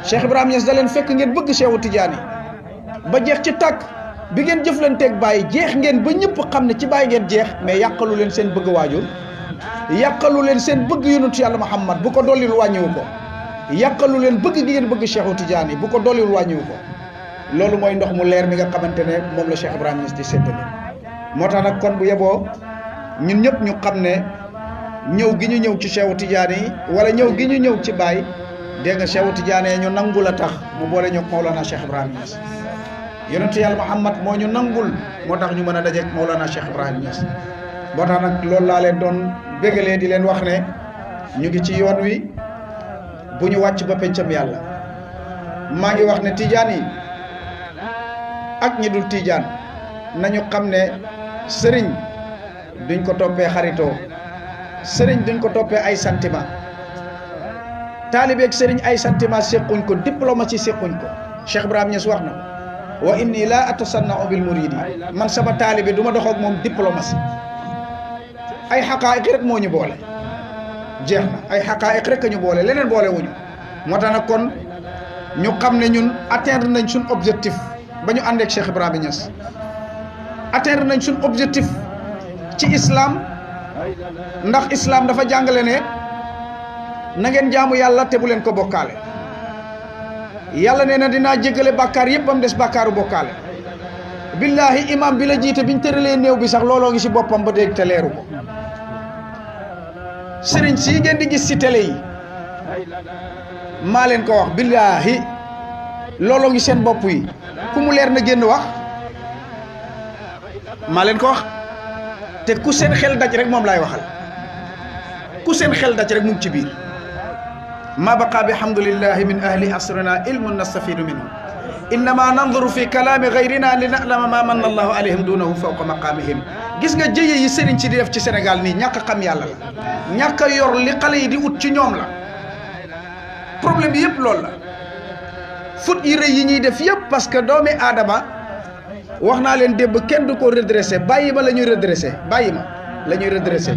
Cheikh Ibrahima Niass da leen fekk ngeen bëgg Cheikhu Tidiane ba jeex ci tàkk bi ngeen jëflanteeg Baye jeex ngeen ba ñëpp xam ne ci Baye ngeen jeex mais yàqalu leen seen bëgg waajur yàqalu leen seen bëgg yonentu yàlla Muhammad bu ko dollil wàññiwu ko yàqalu leen bëgg gi ngeen bëgg Cheikhu Tidiane bu ko dollil wàññiwu ko loolu mooy ndox mu leer mi nga xamante ne moom la Cheikh Ibrahima Niass di séddale moo tax nag kon bu yeboo ñun ñëpp ñu xam ne ñëw gi ñu ñëw ci Cheikhu Tidiane yi wala ñëw gi ñu ñëw ci Baye dégg nga Cheikhu Tidiane ñu nangu la tax mu boole ñoo Mawlana Cheikh Ibrahima Niass yonentu yàlla Muhammad moo ñu nangul moo tax ñu mën a dajeek Mawlana Cheikh Ibrahima Niass moo tax nag loolu laa leen doon bégalee di leen wax ne ñu ngi ci yoon wi bu ñu wàcc ba pencam yàlla maa ngi wax ne Tidiane yi ak ñi dul Tidiane nañu xam ne sëriñ duñ ko toppee xaritoo sëriñ duñ ko toppee ay sentiment taalibeeg sëriñ ay sentiment séquñ ko diplomatie séquñ ko Cheikh Ibrahima Niass wax na wa inni la atasanna'u bil muridi man sama taalibe du ma dox ak moom diplomatie ay xaqaa'iq rek moo ñu boole jeex na ay xaqaa'iq rek a ñu boole leneen boole wuñu moo tax nag kon ñu xam ne ñun atteindre nañ suñ objectif ba ñu àndeek Cheikh Ibrahima Niass atteindre nañ suñ objectif ci islam ndax islam dafa jàngale ne na ngeen jaamu yàlla te bu leen ko bokkaale yàlla nee na dinaa jéggale bàkkaar yëpp am des bàkkaaru bokkaale billahi imam bi la jiite biñ tëralee néew bi sax looloo ngi si boppam ba dégg te leeru ko sëriñ si ngeen di gis si télé yi maa leen ko wax billahi looloo ngi seen bopp yi ku mu leer na génn wax maa leen ko wax te ku seen xel daj rek moom laay waxal ku seen xel daj rek mu ngi ci biir ma baqa bihamdulillahi min ahli asrina ilmun nastafidu minhu innama nanduru fi kalaami gayrina li na'lama ma manna allahu alayhim dunahu fawqa maqamihim gis nga jëye yi sëriñ si di def ci Sénégal nii ñàkk a xam yàlla la ñàkk a yor li xale yi di ut ci ñoom la problème bi yëpp loolu la fut yi rëy yi ñuy def yëpp parce que doomi aadama wax naa leen démb kenn du ko redressé bàyyi ma la ñuy redressé bàyyi ma la ñuy redressé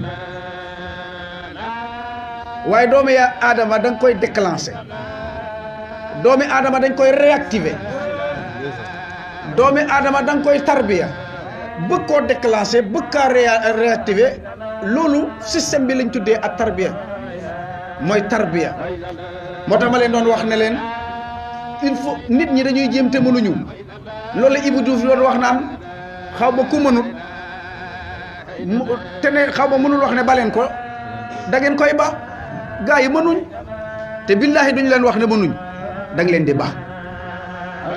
waaye doomi aadama da nga koy déclenché doomi aadama dañ koy réactiver doomi aadama da nga koy tarbiya bëgg koo déclenché bëgg kaa réactiver loolu système bi lañ tuddee ak tarbiya mooy tarbiya moo tax ma leen doon wax ne leen il faut nit ñi dañuy jéem te mënuñu loolu la Ibou Diouf doon wax naan xaw ma ku mënut te ne xaw ma mënul wax ne baleen ko da ngeen koy ba gaa yi mënuñ te billahi duñ leen wax ne mënuñ da nga leen di baax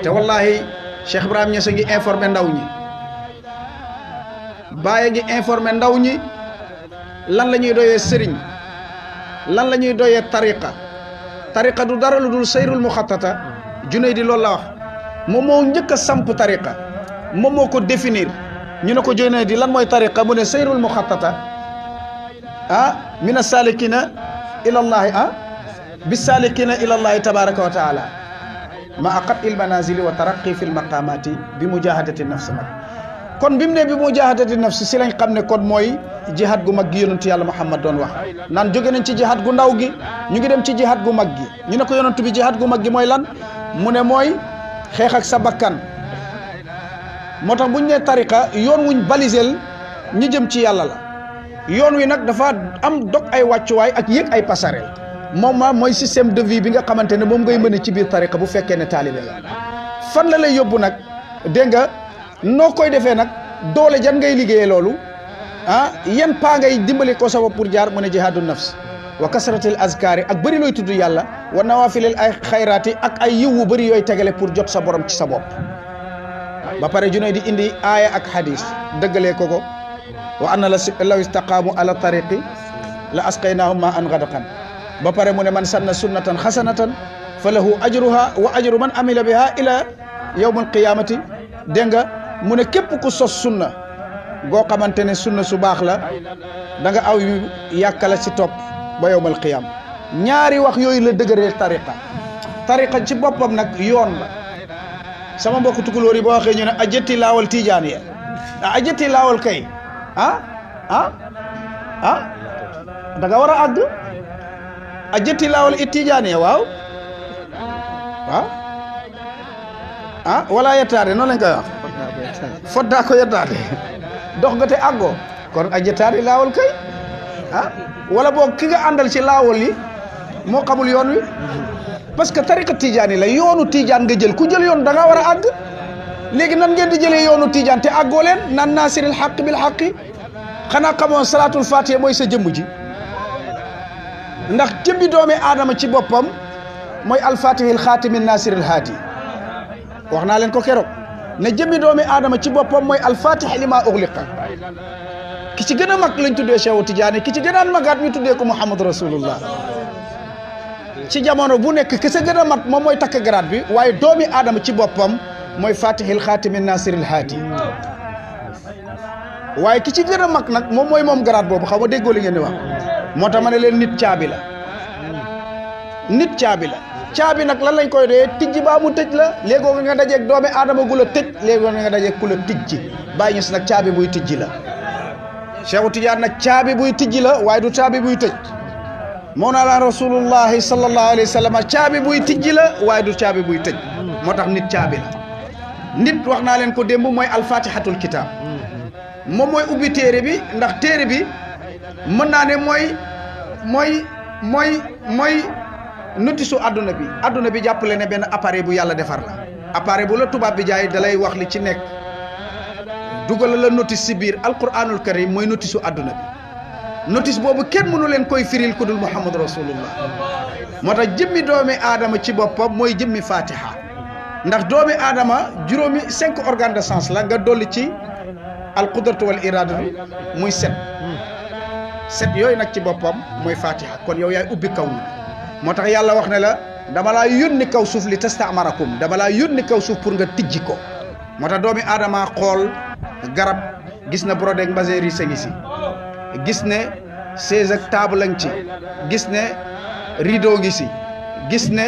te wallahi Cheikh Ibrahima Niass a ngi informé ndaw ñi Baye ngi informé ndaw ñi lan la ñuy doyee sëriñ lan la ñuy doyee tariqa du dara lu dul sayrul muxattata Junayd di loolu la wax moom moo njëkk a samp tariqa moom moo ko définir ñu ne ko Junayd di lan mooy tariqa mu ne sayrul muxattata min as-salikina ila allahi bisalikina ila allahi tabaraka wa taala ma aqat il manazili wa taraqi fi l maqamati bi mujahadati nafs nag kon bi mu ne bi mujahadati nafs si lañ xam ne kon mooy jihad gu mag gi yonentu yàlla Muhammad doon wax naan jóge nañ ci jihad gu ndaw gi ñu ngi dem ci jihad gu mag gi ñu ne ko yonentu bi jihad gu mag gi mooy lan mu ne mooy xeex ak sa bakkan moo tax buñ ne tariqa yoon wuñ balisel ñi jëm ci yàlla la yoon wi nag dafa am dog ay wàccuwaay ak yëg ay passerelle moom mooy système de vie bi nga xamante ne moom ngay mën a ci biir tariqa bu fekkee ne taalibe la fan la lay yóbbu nag dégg nga noo koy defee nag doole jan ngay liggéeyee loolu yan paa ngay dimbali ko sa bopp pour jaar mu ne jihaadu nafs wa kasratil azkaari ak bëri looy tudd yàlla wa nawafilil ay xayraati ak ay yiw wu bëri yooyu tegale pour jot sa borom ci sa bopp ba pare Junayd di indi aaya ak hadis dëggalee ko ko wa anna law istaqaamu ala tariqi la asqaynaahum ma an gadaqan ba pare mu ne man sanna sunnatan xasanatan fa lahu ajruha wa ajru man amila biha ila yawm alqiyamati dégg nga mu ne képp ku sos sunna goo xamante ne sunna su baax la da nga aw yu yàkkala si topp ba yawm alqiyama ñaari wax yooyu la dëgëree tariqa ci boppam nag yoon la sama mbokk tukulóor yi boo waxee ñu ne a jëtti laawal tiijaan ye a jëtti laawal kay da nga war a àgg a jëtti laawal it tiijaan ye waaw wala yettaade noonu lañ koy wax foddaa ko yettaade dox nga te àggoo kon a yettaade laawol kay wala boog ki nga àndal ci laawol yi moo xamul yoon wi parce que tariqa tijaani la yoonu tijaan nga jël ku jël yoon da nga war a àgg léegi nan ngeen di jëlee yoonu tijaan te àggoo leen nan naasiril xaq bil xaqi xanaa xamoon salaatul fatiha mooy sa jëmm ji ndax jëmmi doomi aadama ci boppam mooy alfatihil xaatimi naasiril haadi wax naa leen ko keroog ne jëmmi doomi aadama ci boppam mooy alfatih lima ughliqa ki ci gën a mag lañ tuddee Cheikh Tidiane ki ci gën a magaat ñu tuddee ko Muhammadu Rasulullah ci jamono bu nekk ki sa gën a mat moom mooy takk garaat bi waaye doomi aadama ci boppam mooy fatihil xaatimi naasiril haadi waaye ki ci gën a mag nag moom mooy moom garaat boobu xaw ma déggoo li ngeen di wax moo tax ma ne leen nit caabi la nit caabi la caabi nag lan lañ koy doyee tijji baa mu tëj la léegoo nga dajeeg doomi aadama gu la tëj léegoo nga dajeeg ku la tijji bàyyi ñu si nag caabi buy tijji la Cheikh Tidiane nag caabi buy tijji la waaye du caabi buy tëj Mawlana Rasulullahi sallallahu alayhi wa sallam caabi buy tijji la waaye du caabi buy tëj moo tax nit caabi la nit wax naa leen ko démb mooy alfatihatul kitab moom mooy ubbi téere bi ndax téere bi mën naa ne mooy notice adduna bi jàppale ne benn appareil bu yàlla defar la appareil bu la tubaab bi jaay dalay wax li ci nekk dugal la notice si biir alquranul karim mooy notice adduna bi notice boobu kenn mënu leen koy firil ku dul muhammad rasulullah moo tax jëmmi doomi aadama ci boppam mooy jëmmi fatiha ndax doomi aadama juróomi 5 organes de sens la nga dolli ci alqudratu wal irada bi muy 7 yooyu nag ci boppam mooy fatiha kon yow yaay ubbi kaw moo tax yàlla wax ne la dama laa yónni kaw suuf li tastamarakum dama laa yónni kaw suuf pour nga tijji ko moo tax doomi aadama xool garab gis na brodé ak mbasé sa ngi si gis ne chaise ak table ngi ci gis ne rideau ngi si gis ne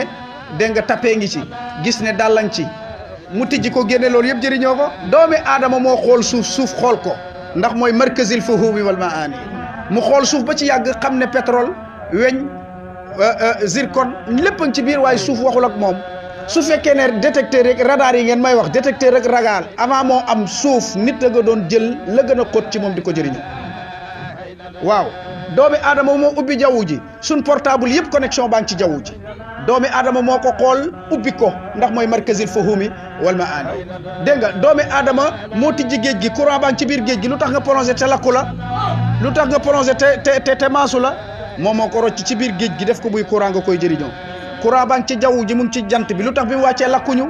dégg nga tapé ngi ci gis ne dàll ngi ci mu tijji ko génne loolu yëpp jëriñoo ko doomi aadama moo xool suuf xool ko ndax mooy markazil fuhumi wal maani mu xool suuf ba ci yàgg xam ne pétrole weñ zircon lépp a ngi ci biir waaye suuf waxul ak moom su fekkee ne détecteur rek radar yi ngeen may wax détecteur rek ragal avant moo am suuf nit a nga doon jël la gën a xóot ci moom di ko jëriñoo waaw doomi aadama moo ubbi jaww ji suñ portable yëpp connexion baa ngi ci jaww ji doomi aadama moo ko xool ubbi ko ndax mooy markazil fuhumi wal maani dégg nga doomi aadama moo tijji géej gi courant baa ngi ci biir géej gi lu tax nga plongé te lakku la lu tax nga plongé te maasu la moom moo ko rocc ci biir géej gi def ko buy courant nga koy jëriñoo courant baa ngi ci jaww ji mu ngi ci jant bi lu tax bi mu wàccee lakkuñu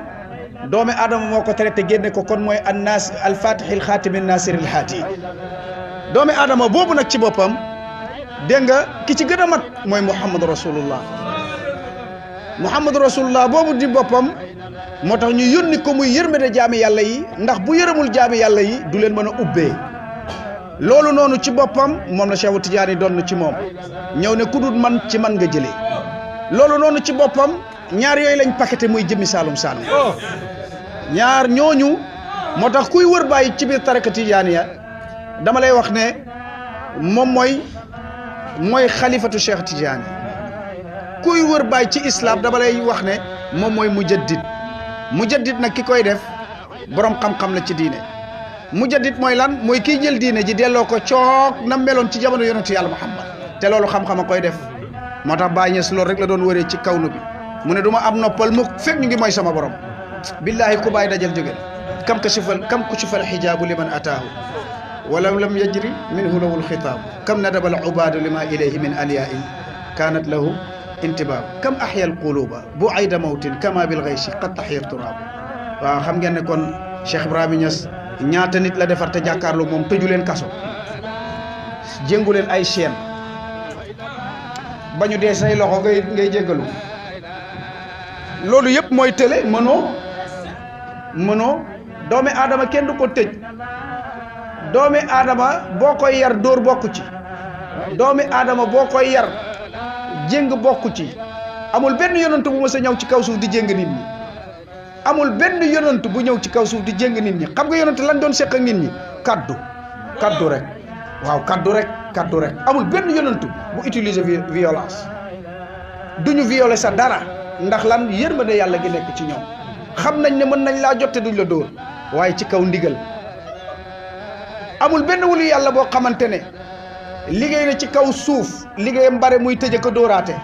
doomi aadama moo ko traité génne ko kon mooy annas alfatihil xaatimi nasiril haati doomi aadama boobu nag ci boppam dégg nga ki ci gën a mat mooy muhammadu rasulullah muhammadu rasulullah boobu di boppam moo tax ñu yónni ko muy yërmande jaami yàlla yi ndax bu yërëmul jaami yàlla yi du leen mën a ubbee loolu noonu ci boppam moom la Cheikh Tidiane doon ci moom ñëw ne ku dul man ci man nga jëlee loolu noonu ci boppam ñaar yooyu lañ paqueté muy jëmmi Saalum Saalum ñaar ñooñu moo tax kuy wër bàyyi ci biir tariqa Tijaaniya dama lay wax ne moom mooy xalifatu Cheikh Tidiane kuy wër bàyyi ci islam dama lay wax ne moom mooy mujaddid nag ki koy def borom xam-xam la ci diine mujaddid mooy lan mooy kiy jël diine ji delloo ko coog na meloon ci jamono yonentu yàlla Muhammad te loolu xam-xam a koy def moo tax Baay Ñas loolu rek la doon wëree ci kawnu bi mu ne du ma am noppal mu fekk ñu ngi mooy sama borom billahi ku bàyyi dajal jóge kam kushifal xijaabu liman ataahu walaw lam yajri minhu lawul xitaabu kam nadabal ubaadu lima ilayhi min aliyain kaanat lahu intibaabu kam axya alquluba bu ayda mawtin kama bil gaysi qad taxyir turaabu waaw xam ngeen ne kon Cheikh Ibrahima Niass ñaata nit la defar te jàkkaarloo moom tëju leen kaso jéngu leen ay chaîne ba ñu dee say loxo ngay jéggalu loolu yëpp mooy tële mënoo doomi aadama kenn du ko tëj doomi aadama boo koy yar dóor bokku ci doomi aadama boo koy yar jéng bokku ci amul benn yonent bu mës a ñëw ci kaw suuf di jéng nit ñi amul benn yonent bu ñëw ci kaw suuf di jéng nit ñi xam nga yonent lan doon seq ak nit ñi kaddu rek waaw kaddu rek amul benn yonent bu utiliser violence duñu violer sa dara ndax lan yërmande yàlla gi nekk ci ñoom xam nañ ne mën nañ laa jotte duñ la dóor waaye ci kaw ndigal amul benn wulu yàlla boo xamante ne liggéey na ci kaw suuf liggéeyam bare muy tëj ko dóoraate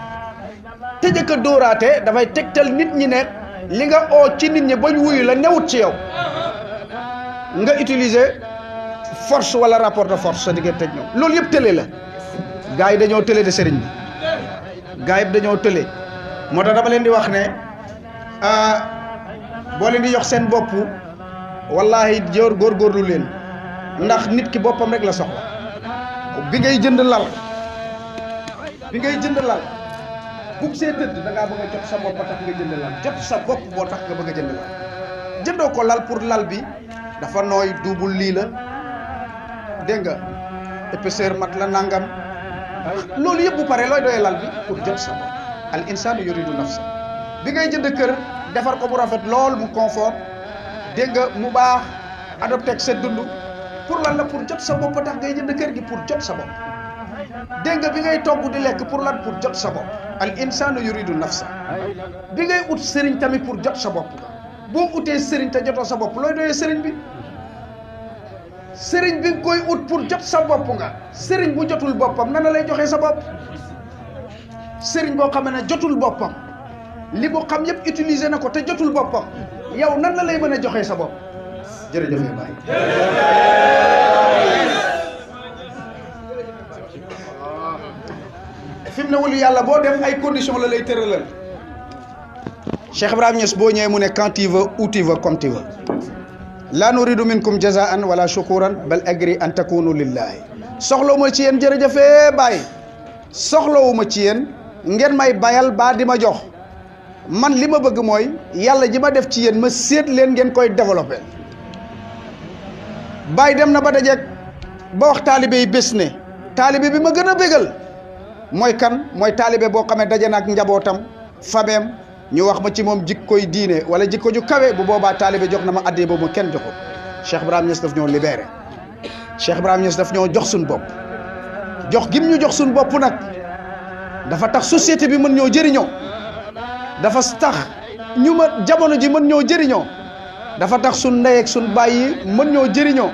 tëj ko dóoraate dafay tegtal nit ñi ne li nga oo ci nit ñi bañ wuyu la newut ci yow nga utiliser force wala rapport de force sa diggante ak ñoom loolu yëpp tële la gars yi dañoo tële de sëriñ bi gars yi dañoo tële moo tax dama leen di wax ne boo leen di jox seen bopp wallahi góorgóorlu leen ndax nit ki boppam rek la soxla bi ngay jënd lal bug see tëdd da ngaa bëgg a jot sa bopp tax nga jënd lal jot sa bopp boo tax nga bëgg a jënd lal jëndoo ko lal pour lal bi dafa nooy duubul lii la dégg nga épaisseur mat la nangam loolu yëpp bu pare looy doyee lal bi pour jot sa bopp al insanu yuridu nafsa bi ngay jënd kër defar ko bu rafet lool mu confort dégg nga mu baax adopté ak sa dund pour lan la pour jot sa bopp tax ngay jënd kër gi pour jot sa bopp dégg nga bi ngay togg di lekk pour lan pour jot sa bopp al insanu yuridu nafsa bi ngay ut sëriñ tamit pour jot sa bopp boo utee sëriñ te jotoo sa bopp looy doyee sëriñ bi sëriñ bi nga koy ut pour jot sa bopp nga sëriñ bu jotul boppam nan la lay joxee sa bopp sëriñ boo xam ne jotul boppam li mu xam yëpp utiliser na ko te jotul boppam yow nan la lay mën a joxee sa bopp jërëjëf Baye. fi mu ne wulu yàlla boo dem ay conditions la lay tëralal Cheikh Ibrahima Niass boo ñëwee mu ne quand tu veux où tu veux comme tu veux la nuridu minkum jazaan wala shukuran bal agri an takunu lillahi soxlawuma ci yéen jërëjëfee Baye soxlawuma ci yéen ngeen may bayal baa di ma jox man li ma bëgg mooy yàlla ji ma def ci yéen ma séet leen ngeen koy développé Baye dem na ba dajeeg ba wax taalibe yi bés ne taalibe bi ma gën a bégal mooy kan mooy taalibe boo xamee daje na ak njabootam fameem ñu wax ma ci moom jikkoy diine wala jikko ju kawe bu boobaa taalibe jox na ma addee boobu ma kenn joxul Cheikh Ibrahima Niass daf ñoo libéré Cheikh Ibrahima Niass daf ñoo jox suñ bopp jox gim ñu jox suñ bopp nag dafa tax société bi mën ñoo jëriñoo dafa tax ñu ma jamono ji mën ñoo jëriñoo dafa tax suñ ndey ak suñ baay yi mën ñoo jëriñoo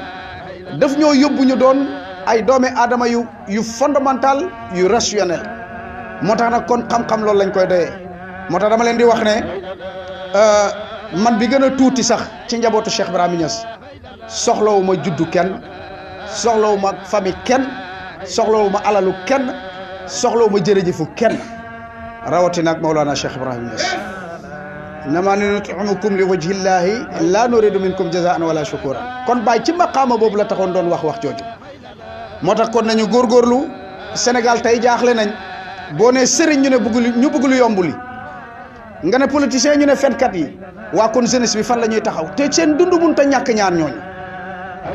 daf ñoo yóbbu ñu doon ay doomi aadama yu fondamental yu rationnel moo tax nag kon xam-xam loolu lañ koy doyee moo tax dama leen di wax ne man bi gën a tuuti sax ci njabootu Cheikh Ibrahima Niass soxlawu ma juddu kenn soxlawu ma famille kenn soxlawu ma alalu kenn soxlawu ma jërëjëfu kenn rawatina ak Mawlana Cheikh Ibrahima Niass nama nut'imukum li wajhillahi la nuridu minkum jazaan wala shukuran kon Baye ci maqaama boobu la taxoon doon wax jooju moo tax kon nañu góorgóorlu Sénégal tey jaaxle nañ boo ne sëriñ ñu ne bëgg lu yomb li nga ne politicien ñu ne fenkat yi waa kon jeunesse bi fan la ñuy taxaw te seen dund mun ta ñàkk ñaar ñooñu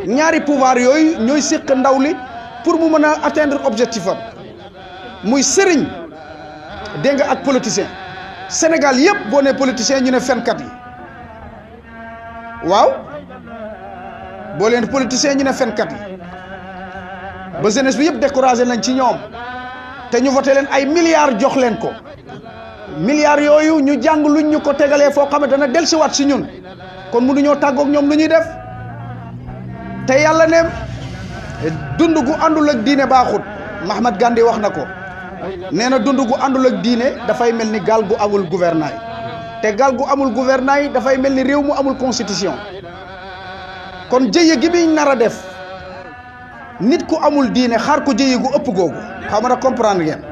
ñaari pouvoir yooyu ñooy séq ndaw li pour mu mën a atteindre objectif am muy sëriñ dégg nga ak politicien Sénégal yëpp boo ne politicien ñu ne fenkat yi waaw boo leen politicien ñu ne fenkat yi ba jeunesse bi yëpp découragé nañ ci ñoom te ñu voté leen ay milliards jox leen ko milliards yooyu ñu jàng luñ ñu ko tegalee foo xam ne dana dellusiwaat si ñun kon mënuñoo tàggoog ñoom lu ñuy def te yàlla ne dund gu àndul ak diine baaxut Mahatma Gandhi wax na ko nee na dund gu àndul ak diine dafay mel ni gaal gu amul gouvernail te gaal gu amul gouvernail dafay mel ni réew mu amul constitution kon jëye gi muy nar a def nit ku amul diine xaar ko jëye gu ëpp googu xam nga comprendre ngeen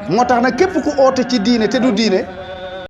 moo tax nag képp ku oote ci diine te du diine